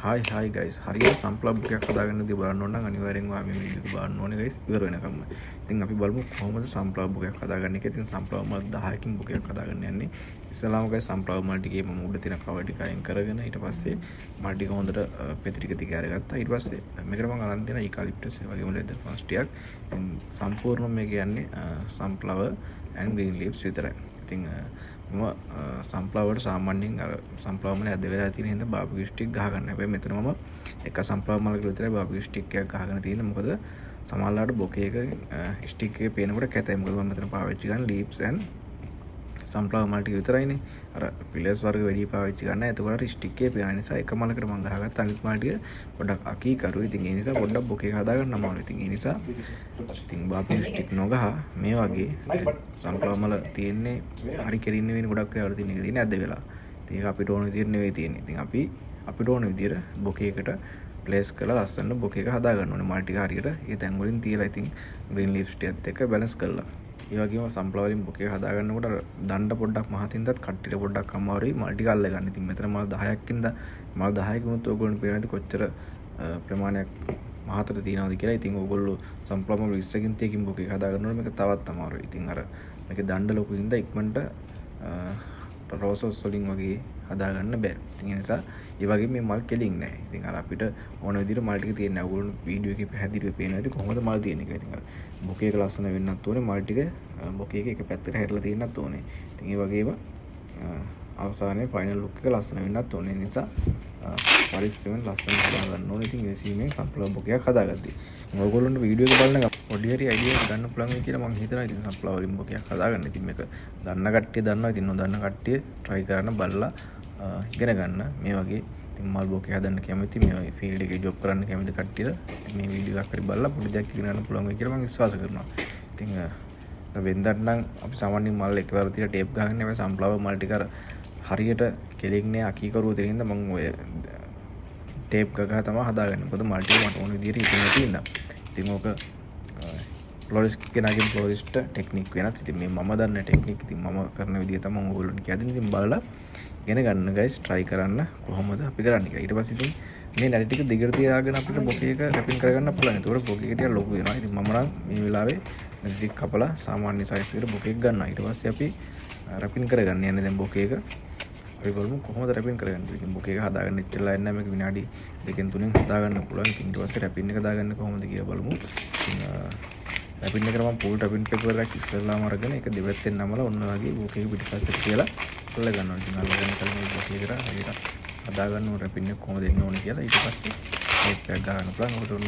Hi hi guys, හරියට සන්ෆ්ලවර් බොකයක් හදාගන්න විදිය බලන්න ඕන නම් අනිවාර්යෙන්ම ඔයා මේ වීඩියෝ එක බලන්න ඕනේ ගයිස් ඉවර වෙනකම්ම. ඉතින් අපි බලමු කොහොමද සන්ෆ්ලවර් බොකයක් හදාගන්නේ කියලා. ඉතින් සන්ෆ්ලවර් මල් 10කින් බොකයක් හදාගන්න යන්නේ. ඉස්සලාම ගයිස්, සන්ෆ්ලවර් මල් ටිකේ මම උඩ තියෙන කවර් ටික අයින් කරගෙන ඊට පස්සේ මල් ටික හොඳට පෙති ටික දිග අරගත්තා. ඊට පස්සේ මේකට මම අරන් තියෙනවා ඉකාලිප්ටස්, ඒ වගේම ලෙදර් ෆර්න්ස් ටිකක්. ඉතින් සම්පූර්ණයෙන්ම මේක යන්නේ සන්ෆ්ලවර් ඇන්ඩ් ග්‍රීන් ලීව්ස් විතරයි. ඉතින් මම සන්ෆ්ලවර් වලට සාමාන්‍යයෙන් අර සන්ෆ්ලවර් මල ඇද වෙලා තියෙන හින්දා බාබිකියු ස්ටික් ගහ ගන්න. හැබැයි මෙතන මම එක සන්ෆ්ලවර් මලකට විතරයි බාබිකියු ස්ටික් එකක් ගහගෙන තියෙන්නේ. මොකද සමහරවිට බොකේ එක ස්ටික් එකේ පේනකොට කැතයි. මොකද මම මෙතන පාවිච්චි කරන්නේ ලීව්ස් ඇන්ඩ් සන්ෆ්ලවර් මල් ටික විතරයිනේ. අර පිලර්ස් වර්ග වැඩි පාවිච්චි කරන්නේ. එතකොට අර ස්ටික් එකේ පේන නිසා එක මලකට මම ගහගත්තා. අනිත් මල් ටික පොඩ්ඩක් අකීකරුයි. ඉතින් ඒ නිසා පොඩ්ඩක් බොකේ එක හදාගන්න අමාරුයි. ඉතින් ඒ නිසා ඉතින් බාබිකියු ස්ටික් නොගහ මේ වගේ සන්ෆ්ලවර් මල තියෙන්නේ හරි කෙලින් නෙවෙයි, ගොඩක් වෙලාවට තියෙන එක තියෙන්නේ ඇද වෙලා. ඉතින් ඒක අපිට ඕන විදියට නෙවෙයි තියෙන්නේ. ඉතින් අපි අපිට ඕන විදියට බොකේ එකට ප්ලේස් කරලා ලස්සන බොකේ එක හදා ගන්න ඕනේ. මල් ටික හරියට ඒ තැන් වලින් තියලා, ඉතින් ග්‍රීන් ලීව්ස් ටිකත් එක්ක බැලන්ස් කරලා. ඒ වගේම සන්ෆ්ලවර් වලින් බොකේ හදා ගන්නකොට අර දණ්ඩ පොඩ්ඩක් මහත් හින්දාත් කට්ටියට පොඩ්ඩක් අමාරුයි මල් ටික අල්ල ගන්න. ඉතින් මෙතන මල් 10ක් හින්දා මල් 10 වුණොත් ඔයගොල්ලන්ට පේනවා ඇති කොච්චර ප්‍රමාණයක් මහතට තියනවද කියලා. ඉතින් ඔයගොල්ලෝ සන්ෆ්ලවර් මල් 20කින් 30කින් බොකේ හදා ගන්නකොට මේක තවත් අමාරුයි. ඉතින් අර මේකේ දණ්ඩ ලොකු හින්දා ඉක්මනට රෝසස් වලින් වගේ හදාගන්න බෑ. ඉතින් ඒ නිසා ඒ වගේ මේ මල් කෙලින් නෑ. ඉතින් අර අපිට ඕන විදිහට මල් ටික තියෙන්නේ නෑ. ඔයගොල්ලෝ වීඩියෝ එකේ පැහැදිලිව පේනවා ඇති කොහොමද මල් තියෙන්නේ කියලා. ඉතින් අර බොකේ එක ලස්සන වෙන්නත් ඕනේ, මල් ටික බොකේ එක එක පැත්තට හැරලා තියෙන්නත් ඕනේ. ඉතින් ඒ වගේම අවසානයේ ෆයිනල් ලුක් එක ලස්සන වෙන්නත් ඕනේ. ඒ නිසා පරිස්සමෙන් ලස්සන හදාගන්න ඕනේ. ඉතින් ඉවසීමෙන් සන්ෆ්ලවර් බොකයක් හදාගද්දි. ඔයගොල්ලන්ට වීඩියෝ එක බලන ගමන් පොඩි හරි අයිඩියා එකක් ගන්න පුළුවන් වෙයි කියලා මං හිතනවා. ඉතින් සන්ෆ්ලවර් වලින් බොකයක් හදාගන්න. ඉතින් මේක දන්න කට්ටිය දන්නවා. ඉතින් නොදන්න කට්ටිය try කරන්න, බලලා ඉගෙන ගන්න. මේ වගේ ඉතින් මල් බොකේ හදන්න කැමති, මේ වගේ ෆීල්ඩ් එකේ ජොබ් කරන්න කැමති කට්ටියට මේ වීඩියෝ එකක් හරි බලලා පොඩි දෙයක් ඉගෙන ගන්න පුළුවන් වෙයි කියලා මං විශ්වාස කරනවා. ඉතින් වෙනදට නම් අපි සාමාන්‍යයෙන් මල් එකවර තියලා ටේප් ගහගෙන, හැබැයි සන්ෆ්ලවර් මල් ටික අර හරියට කෙලින් නෑ, අකීකරුව තියෙන හින්දා මං ඔය ටේප් ගහ තමයි හදාගන්නේ. මොකද මල් ටික මට ඕන විදියට හිතෙන්නේ නැති හින්දා. ඉතින් ඕක ෆ්ලොරිස්ට් කෙනාගෙන් ෆ්ලොරිස්ට් ටෙක්නික් වෙනස්. ඉතින් මේ මම දන්න ටෙක්නික්, ඉතින් මම කරන විදිය තමයි ඔයගොල්ලන්ට කියලා දෙන්නේ. ඉතින් බලලා ඉගෙන ගන්න ගයිස්, try කරන්න කොහොමද අපි කරන්නේ කියලා. ඊට පස්සේ ඉතින් මේ නැටි ටික දිගට තියාගෙන අපිට බොකේ එක රැපින් කරගන්න පුළුවන්. එතකොට බොකේ එක ටිකක් ලොකු වෙනවා. ඉතින් මම නම් මේ වෙලාවේ නැටි ටික කපලා සාමාන්‍ය සයිස් එකට බොකේ එක ගන්නවා. ඊට පස්සේ අපි රැපින් කරගන්න යන්නේ දැන් බොකේ එක. අපි බලමු කොහොමද රැපින් කරගන්නේ. ඉතින් බොකේ එක හදාගන්න එච්චර වෙලා නැහැ. මේක විනාඩි 2න් 3න් හදාගන්න පුළුවන්. ඉතින් ඊට පස්සේ රැපින් එක දාගන්න කොහොමද කියලා බලමු. ඉතින් රැපින් එකට මම පූල් රැපින් පේපර් එකක් ඉස්සෙල්ලාම අරගෙන ඒක දෙපැත්තෙන් නමලා ඔන්න වගේ බොකේ එක පිටිපස්සට තියලා අල්ල ගන්නවා. ඉතින් අල්ලගෙන කලින් මේ බොකේ එකට හරියට හදාගන්න ඕන රැපින් එක කොහොමද එන්න ඕනේ කියලා. ඊට පස්සේ ටේප් එකක් ගහන්න පුළුවන්. ඔකට ඔන්න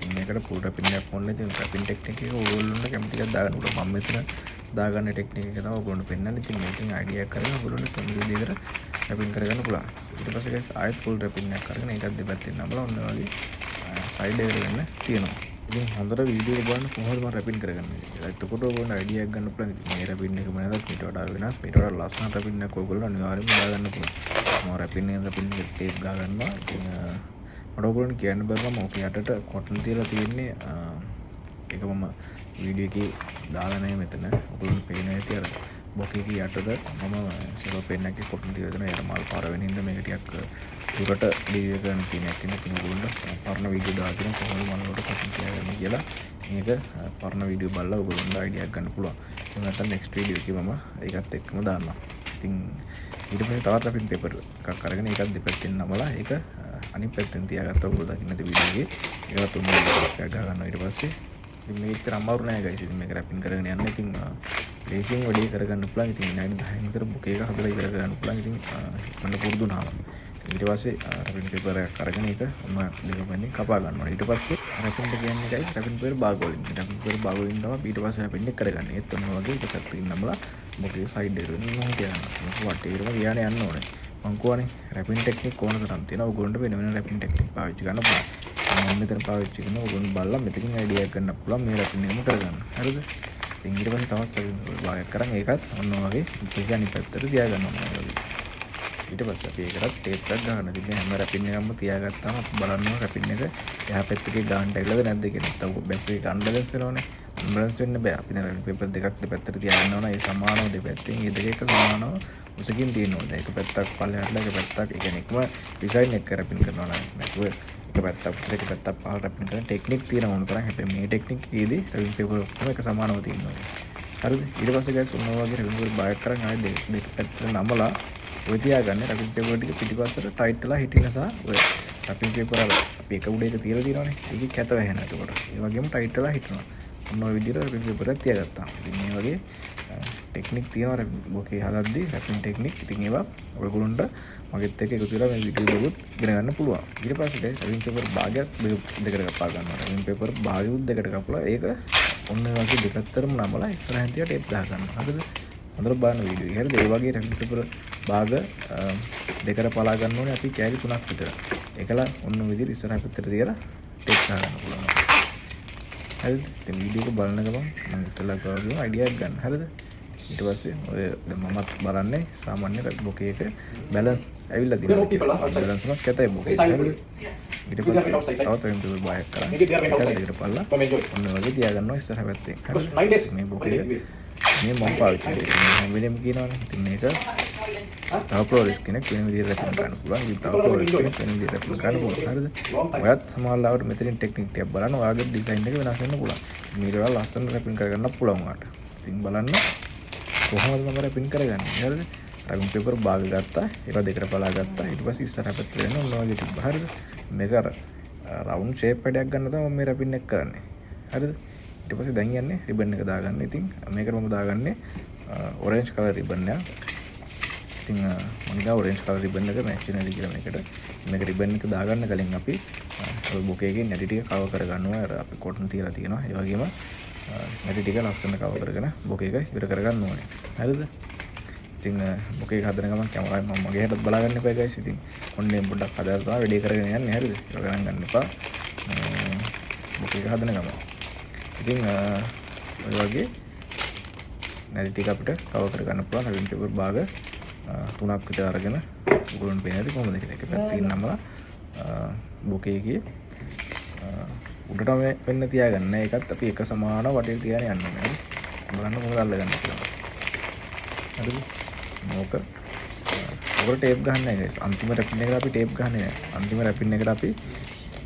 ඉතින් මේකට පූල් රැපින් එකක් ඕනේ. ඉතින් රැපින් ටෙක්නික් එක ඕගොල්ලන්ට කැමති එකක් දාගන්න පුළුවන්. මම මෙතන දාගන්න ටෙක්නික් එක තමයි ඔයගොල්ලන්ට පෙන්නන්නේ. ඉතින් මේකෙන් අයිඩියා එකක් අරගෙන ඔයගොල්ලන්ට කැමති විදිහකට රැපින් කරගන්න පුළුවන්. ඊට පස්සේ ගයිස්, ආයෙත් පූල් රැපින් එකක් අරගෙන ඒකත් දෙපැත්තෙන් නමලා ඔන්න වගේ සයිඩ් එකට වෙන්න තියෙනවා. ඉතින් හොඳට වීඩියෝ එක බලන්න කොහොමද මම රැපින් කරගන්නේ කියලා. එතකොට ඔයගොල්ලන්ට අයිඩියා එකක් ගන්න පුළුවන්. ඉතින් මේ රැපින් එකම නැතත් මීට වඩා වෙනස්, මීට වඩා ලස්සන රැපින් එකක් ඔයගොල්ලෝ අනිවාර්යයෙන්ම දාගන්න පුළුවන්. මම රැපින් එක රැපින් එක ටේප් ගහ ගන්නවා. ඉතින් මට ඔයගොල්ලන්ට කියන්න බැරුණා මම ඔක යටට කොටන් තියලා තියෙන්නේ. ඒක මම වීඩියෝ එකේ දාලා නැහැ මෙතන. ඔයගොල්ලන්ට පේනවා ඇති අර බොකේ එකේ යටට මම සෙලෝ පෙන් එකේ කොටන් තියලා දෙනවා. ඒකට මල් පාර වෙන හින්දා මේක ටිකක් දුරට ඩිලිවර් කරන්න තියෙන එකක් හින්දා. ඉතින් ඔයගොල්ලන්ට පරණ වීඩියෝ දාලා තියෙනවා කොහොමද මල් වලට කොටන් තියාගන්නේ කියලා. මේක පරණ වීඩියෝ බලලා ඔයගොල්ලන්ට අයිඩියා එකක් ගන්න පුළුවන්. එහෙම නැත්නම් නෙක්ස්ට් වීඩියෝ එකේ මම ඒකත් එක්කම දාන්නම්. ඉතින් ඊට පස්සේ තවත් රැපින් පේපර් එකක් අරගෙන ඒකත් දෙපැත්තෙන් නමලා ඒක අනිත් පැත්තෙන් තියාගත්තා. ඔයගොල්ලෝ දකින්න ඇති වීඩියෝ එකේ. ඒකත් ඔන්න එකක් ගහ ගන්නවා ඊට පස්සේ. ඉතින් මේක එච්චර අමාරු නෑ ගයිස්. ඉතින් මේක රැපින් කරගෙන යන්න ඉතින් ලේසියෙන් වැඩේ කරගන්න පුළුවන්. ඉතින් විනාඩි 10න් විතර බොකේ එක හදලා ඉවර කරගන්න පුළුවන්. ඉතින් ඉක්මනට පුරුදු වුණාම. ඊට පස්සේ රැපින් පේපර් එකක් අරගෙන ඒක ඔන්න දෙක පැත්තෙන් කපා ගන්න ඕනේ. ඊට පස්සේ රැපින් එක කියන්නේ ගයිස් රැපින් පේපර් භාග වලින්. රැපින් පේපර් භාග වලින් තමයි ඊට පස්සේ රැපින් එක කරගන්නේ. ඒත් ඔන්න වගේ එක පැත්තකින් නමලා බොකේ සයිඩ් එකට වෙන ඔහොම තියාගන්න. මේක වටේටම තියාගෙන යන්න ඕනේ. මං කියවනේ රැපින් ටෙක්නික් ඕන තරම් තියෙනවා. ඔයගොල්ලන්ට වෙන වෙන රැපින් ටෙක්නික් පාවිච්චි කරන්න පුළුවන්. මම මෙතන පාවිච්චි කරන ඔයගොල්ලෝ බලලා මෙතනින් අයිඩියා එකක් ගන්න පුළුවන් මේ රැපින් එකම කරගන්න. හරිද? ඉතින් ඊට පස්සේ තවත් රැපින් භාගයක් කරන් ඒකත් ඔන්න වගේ බොකේ අනිත් පැත්තට තියාගන්න ඕනේ වගේ. ඊට පස්සේ අපි ඒකටත් ටේප් එකක් ගහනවා. ඉතින් මේ හැම රැපින් එකක්ම තියාගත්තාම අපි බලන්න ඕන රැපින් එක එහා පැත්තේ ගානට ඇවිල්ලාද නැද්ද කියලා. නැත්තම් බැක් එක අන්බැලන්ස් වෙනවනේ. අන්බැලන්ස් වෙන්න බෑ. අපි දැන් රැපින් පේපර් දෙකක් දෙපැත්තට තියාගන්න ඕන. ඒ සමානව දෙපැත්තෙන් ඒ දෙක එක සමානව උසකින් තියෙන්න ඕනේ. දැන් එක පැත්තක් පල්ලෙහාට එක පැත්තක්, ඒ කියන්නේ එකම ඩිසයින් එක රැපින් කරනවා නම්, නැතුව එක පැත්තක් උඩ එක පැත්තක් පහළ රැපින් කරන ටෙක්නික් තියෙනවා ඕන තරම්. හැබැයි මේ ටෙක්නික් එකේදී රැපින් පේපර් ඔක්කොම එක සමානව තියෙන්න ඕනේ. හරිද? ඊට පස්සේ ගයිස්, ඔන්න ඔය වගේ රැපින් පේපර් භාගයක් කරන් ආයෙ දෙක දෙක පැත්තට නමලා ඔය තියාගන්න. රැපින් පේපර් ටික පිටිපස්සට ටයිට් වෙලා හිටින නිසා ඔය රැපින් පේපර් අර අපි එක උඩ එක තියලා තියෙනවනේ, ඒකේ කැත වැහෙනවා. එතකොට ඒ වගේම ටයිට් වෙලා හිටිනවා. ඔන්න ඔය විදිහට රැපින් පේපර් එකක් තියාගත්තා. ඉතින් මේ වගේ ටෙක්නික් තියෙනවා රැපින් බොකේ හදද්දි, රැපින් ටෙක්නික්. ඉතින් ඒවා ඔයගොල්ලන්ට මගෙත් එක්ක එකතු වෙලා මේ වීඩියෝ බලුවොත් ඉගෙන ගන්න පුළුවන්. ඊට පස්සේ රැපින් පේපර් භාගයක් දෙකට කපා ගන්නවා. රැපින් පේපර් භාගයුත් දෙකට කපලා ඒක ඔන්න ඔය වගේ දෙපැත්තටම නමලා ඉස්සරහින් තියා ටේප් ගහ ගන්නවා. හරිද? හොඳට බලන්න වීඩියෝ එක. හරිද? ඒ වගේ රැපින් පේපර් භාග දෙකට පලා ගන්න ඕනේ අපි කෑලි තුනක් විතර. ඒකලා ඔන්න ඔය විදිහට ඉස්සරහ පැත්තට තියලා ටේප් ගහ ගන්න පුළුවන්. හරිද? ඉතින් වීඩියෝ එක බලන ගමන් මම ඉස්සෙල්ලා කිව්වා වගේම අයිඩියා එකක් ගන්න. හරිද? ඊට පස්සේ ඔය දැන් මමත් බලන්නේ සාමාන්‍ය බොකේ එක බැලන්ස් ඇවිල්ලා තියෙනවා කියලා. බැලන්ස් උනත් කැතයි බොකේ. හරිද? ඊට පස්සේ තවත් රැපින් පේපර් භාගයක් කරන් ඒක දෙකට පල්ලා ඔන්න ඔය වගේ තියාගන්නවා ඉස්සරහ පැත්තෙන්. හරිද? මේ බොකේ මේ මම පාවිච්චි කරන්නේ හැම වෙලේම කියනවනේ. ඉතින් මේක තව ෆ්ලෝරිස්ට් කෙනෙක් වෙන විදිහට රැපින් කරන්න පුළුවන්. ඉතින් තව ෆ්ලෝරිස්ට් කෙනෙක් වෙන විදිහට රැපින් කරන්න පුළුවන්. හරිද? ඔයත් සමහර ලාවට මෙතනින් ටෙක්නික් ටිකක් බලන්න, ඔයාගේ ඩිසයින් එක වෙනස් වෙන්න පුළුවන්. මීට වඩා ලස්සන රැපින් කරගන්න පුළුවන් ඔයාට. ඉතින් බලන්න කොහොමද මම රැපින් කරගන්නේ. හරිද? රැපින් පේපර් භාග ගත්තා. ඒවා දෙකට පලා ගත්තා. ඊට පස්සේ ඉස්සරහ පැත්තට වෙන ඔන්න ඔය වගේ තිබ්බා. හරිද? මේක අර රවුන්ඩ් ෂේප් එකක් ගන්න තමයි මම මේ රැපින් එක කරන්නේ. හරිද? ඊට පස්සේ දැන් යන්නේ රිබන් එක දාගන්න. ඉතින් මේකට මම දාගන්නේ ඔරෙන්ජ් කලර් රිබන් එකක්. ඉතින් මම ගාව ඔරෙන්ජ් කලර් රිබන් එක මැච් වෙනවද කියලා මේකට. මේක රිබන් එක දාගන්න කලින් අපි ඔය බොකේ එකේ නැටි ටික කවර් කරගන්නවා. අර අපි කොටන් තියලා තියෙනවා. ඒ වගේම නැටි ටික ලස්සනට කවර් කරගෙන බොකේ එක ඉවර කරගන්න ඕනේ. හරිද? ඉතින් බොකේ එක හදන ගමන් කැමරාවෙන් මම මගේ හැටත් බලා ගන්න එපා ගයිස්. ඉතින් ඔන්නේ පොඩ්ඩක් හදලා තමයි වැඩේ කරගෙන යන්නේ. හරිද? ඒක ගණන් ගන්න එපා. බොකේ එක හදන ගමන්. ඉතින් ඔය වගේ නැටි ටික අපිට කවර් කරගන්න පුළුවන් රැපින් පේපර් භාග තුනක් විතර අරගෙන. ඔයගොල්ලන්ට පේන ඇති කොහොමද කියලා. එක පැත්තකින් නමලා බොකේ එකේ උඩටම වෙන්න තියාගන්න. ඒකත් අපි එක සමාන වටේට තියාගෙන යන්න ඕනේ. හරි? බලන්න කොහොමද අල්ලගන්නේ කියලා. හරිද? මේක ඔකට ටේප් ගහන්නේ නැහැ ගයිස්. අන්තිම රැපින් එකට අපි ටේප් ගහන්නේ නැහැ. අන්තිම රැපින් එකට අපි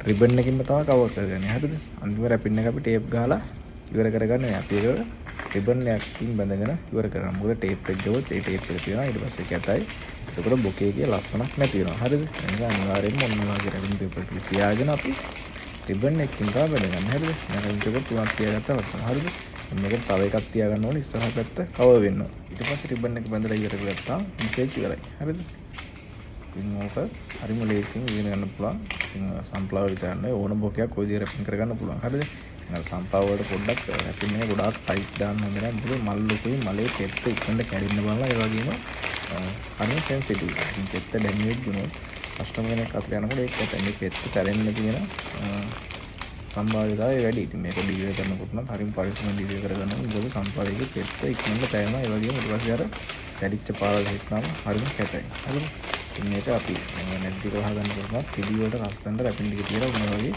රිබන් එකකින්ම තමයි කවර් කරගන්නේ. හරිද? අන්තිම රැපින් එක අපි ටේප් ගහලා ඉවර කරගන්නේ නැහැ. අපි ඒක රිබන් එකකින් බැඳගෙන ඉවර කරනවා. මොකද ටේප් එක ගියොත් ඒ ටේප් එක තියෙනවා. ඊට පස්සේ කැතයි. එතකොට බොකේ එකේ ලස්සනක් නැති වෙනවා. හරිද? ඒ නිසා අනිවාර්යයෙන්ම ඔන්න ඔය වගේ රැපින් පේපර් ටික තියාගෙන අපි රිබන් එකකින් තමයි බැඳගන්නේ. හරිද? දැන් රැපින් පේපර් තුනක් තියාගත්තා වටනවා. හරිද? මේකට තව එකක් තියාගන්න ඕනේ ඉස්සරහ පැත්ත කවර් වෙන්න. ඊට පස්සේ රිබන් එක බැඳලා ඉවර කරගත්තාම බොකේ එක ඉවරයි. හරිද? ඉතින් ඕක හරිම ලේසියෙන් ඉගෙන ගන්න පුළුවන්. ඉතින් සන්ෆ්ලවර් විතරක් නෙවෙයි, ඕන බොකයක් ඔය විදිහට රැපින් කරගන්න පුළුවන්. හරිද? අර සන්ෆ්ලවර් වලට පොඩ්ඩක් රැපින් එක ගොඩාක් ටයිට් දාන්න හොඳ නෑ. මොකද මල් ලොකුයි, මලේ පෙත්ත ඉක්මනට කැඩෙන්න බලනවා. ඒ වගේම හරිම සෙන්සිටිව්. ඉතින් පෙත්ත ඩැමේජ් වුණොත් කස්ටමර් කෙනෙක් අතට යනකොට ඒක කැතයි. මේ පෙත්ත තැලෙන්න තියෙන සම්භාව්‍යතාවය වැඩි. ඉතින් මේක ඩිලිවර් කරනකොට නම් හරිම පරිස්සමෙන් ඩිලිවර් කරගන්න ඕනේ. මොකද සන්ෆ්ලවර් එකේ පෙත්ත ඉක්මනට තැලෙනවා. ඒ වගේම ඊට පස්සේ අර කැඩිච්ච පාරවල් හිටනම හරිම කැතයි. හරිද? ඉතින් මේක අපි නැටි ටික වහගන්නකොට නම් පිළිවෙලට ලස්සනට රැපින් ටික තියලා ඔන්න වගේ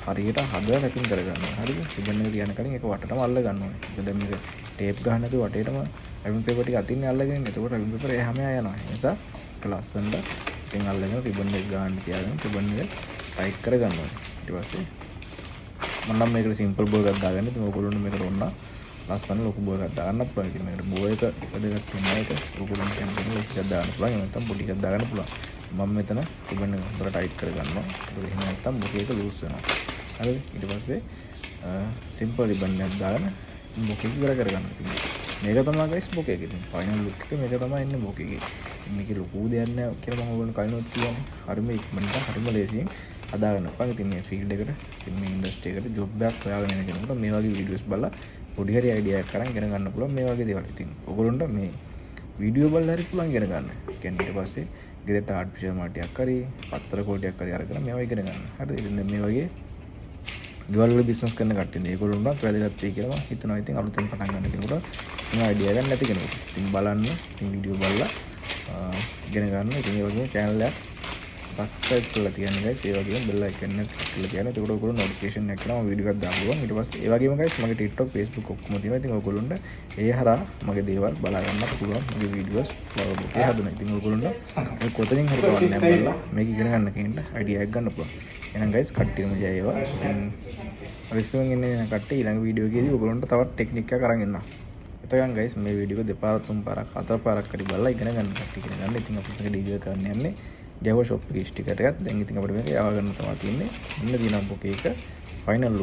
හරියට හදලා රැපින් කරගන්න ඕනේ. හරිද? රිබන් එක තියන කලින් ඒක වටටම අල්ල ගන්න ඕනේ. මොකද දැන් මේක ටේප් ගහන්න නැතුව වටේටම රැපින් පේපර් ටික අතින් අල්ලගෙන ඉන්නේ. එතකොට රැපින් පේපර් එහාම යනවා. ඒ නිසා ඒක ලස්සනට ඉතින් අල්ලගෙන රිබන් එක ගන්න තියාගෙන රිබන් එක ටයිට් කරගන්න ඕනේ. ඊට පස්සේ මම නම් මේකට සිම්පල් බෝ එකක් දාගන්න. ඉතින් ඔයගොල්ලොන්ට මේකට ඕන නම් ලස්සන ලොකු බෝ එකක් දාගන්න පුළුවන්. ඉතින් මේකට බෝ එක වැදගත් වෙන්නේ නැහැ. ඒක ඔයගොල්ලොන්ට කැමති නම් ලොකු එකක් දාගන්න පුළුවන්. එහෙම නැත්නම් පොඩි එකක් දාගන්න පුළුවන්. මම මෙතන රිබන් එක හොඳට ටයිට් කරගන්නවා. මොකද එහෙම නැත්නම් බොකේ එක ලූස් වෙනවා. හරිද? ඊට පස්සේ සිම්පල් රිබන් එකක් දාගෙන බොකේ එක ඉවර කරගන්න. ඉතින් මේක තමයි ගයිස් බොකේ එක. ඉතින් ෆයිනල් ලුක් එක මේක තමයි එන්නේ බොකේ එකේ. ඉතින් මේකේ ලොකු දෙයක් නෑ කියලා මම ඔයගොල්ලන්ට කලිනුත් කියවනේ. හරිම ඉක්මනට හරිම ලේසියෙන් හදාගන්න පුළුවන්. ඉතින් මේ ෆීල්ඩ් එකට, ඉතින් මේ ඉන්ඩස්ට්‍රි එකට ජොබ් එකක් හොයාගෙන යන කෙනෙකුට මේ වගේ වීඩියෝස් බලලා පොඩි හරි අයිඩියා එකක් අරන් ඉගෙන ගන්න පුළුවන් මේ වගේ දේවල්. ඉතින් ඔයගොල්ලන්ට මේ වීඩියෝ බලලා හරි පුළුවන් ඉගෙන ගන්න. ඒ කියන්නේ ඊට පස්සේ ගෙදරට ආර්ටිෆිෂල් මල් ටිකක් හරි පත්තර කොළ ටිකක් හරි අරගෙන මේවා ඉගෙන ගන්න. හරිද? ඉතින් දැන් මේ වගේ ගෙවල් වල බිස්නස් කරන කට්ටිය ඉතින් ඒගොල්ලෝ උනත් වැදගත් වෙයි කියලා මම හිතනවා. ඉතින් අලුතෙන් පටන් ගන්න කෙනෙකුට කිසිම අයිඩියා එකක් නැති කෙනෙකුට. ඉතින් බලන්න, ඉතින් වීඩියෝ බලලා ඉගෙන ගන්න. ඉතින් ඒ වගේම channel එක සබ්ස්ක්‍රයිබ් කරලා තියන්න ගයිස්. ඒ වගේම බෙල් අයිකන් එක ක්ලික් කරලා තියන්න. එතකොට ඔයගොල්ලෝ නොටිෆිකේෂන් එකක් එනවා වීඩියෝ එකක් දාපු ගමන්. ඊට පස්සේ ඒ වගේම ගයිස්, මගේ TikTok, Facebook ඔක්කොම තියෙනවා. ඉතින් ඔයගොල්ලොන්ට ඒ හරහා මගේ දේවල් බලා ගන්නත් පුළුවන්. මගේ වීඩියෝස්, ෆ්ලවර් බොකේ හදන. ඉතින් ඔයගොල්ලොන්ට ඔය කොතනින් හරි කමක් නෑ, බලලා මේක ඉගෙන ගන්න කෙනෙක්ට අයිඩියා එකක් ගන්න පුළුවන්. එහෙනම් ගයිස්, කට්ටියම ජය වේවා. ඉතින් පරිස්සමෙන් ඉන්න කට්ටිය, ඊළඟ වීඩියෝ එකේදී ඔයගොල්ලන්ට තවත් ටෙක්නික් එකක් අරන් එන්නම්. එතකන් ගයිස්, මේ වීඩියෝ එක දෙපාරක්, තුන් පාරක්, හතර පාරක් හරි බලලා ඉගෙන ගන්න කට්ටිය ඉගෙන ගන්න. ඉතින් අපි මේක ඩීජල් කරන්න යන්නේ ගැව ෂොප් එකේ ස්ටිකර් එකක්. දැන් ඉතින් අපිට මේක යවා ගන්න තමයි තියෙන්නේ. ඉන්න තියෙනවා බොකේ එක ෆයිනල්.